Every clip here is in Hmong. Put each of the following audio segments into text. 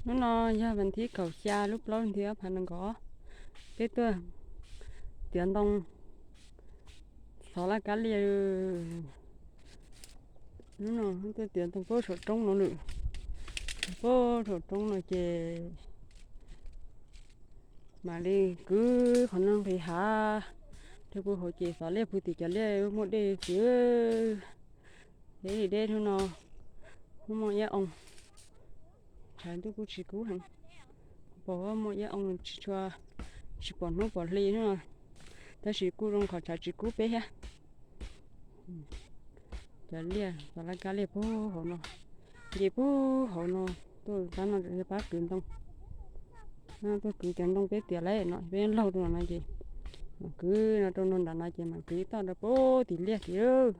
Hnub no yog vas thib kaum xya lub plaub hlis ob phav nees nkaum, peb tuaj tiav ntoo xov laj kab liaj. Hnub no tuaj tiav ntoo pem saum roob no lawm. Pem saum roob no ces mam li kwv qhov no nqis hav rau puag hauv ces xov liaj puag tim cov liaj muaj dej tiag. Deb li deb hnub no, muaj iab oo, tshav ntuj kuj tsis kub heev, pom muaj iab oo tsis tshua, tsis pom hnub pom hli no, tab sis kuj zoo qhov tshav tsis kub peb thiab. Cov liaj, cov laj kab liaj puag hauv no, nce puag hauv no tuaj pab no, pab kwv ntoo. Tuaj kwv cov ntoo peb tiav lawm no, peb laug rau no ces mam kwv no rau no nram no ces mam kwv toj rau puag tim liaj tid.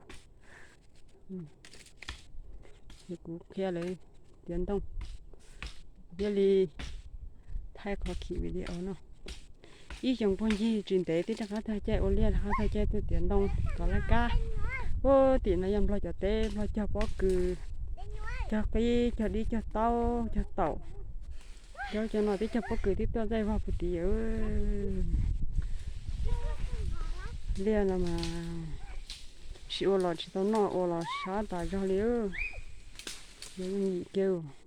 Ces kuv qhia lawv tiav ntoo, thiaj li thaij qhov khiv video no. Ib xyoos puag ncig tsis ntev twb rov qab tag caij ua liaj, rov qab tag caij tuaj tiav ntoo kom laj kab. Puag tim no yog Nplog cov teb, Nplog cog pob kws, cog qib, cog dib, cog taub, cog taum. Cov, cov no twb cog pob kws twb tuaj txaij vog puag tid. Liaj no mas tsis ua los tsis tau noj, ua los sab tas zog li. Yooj yim kiag.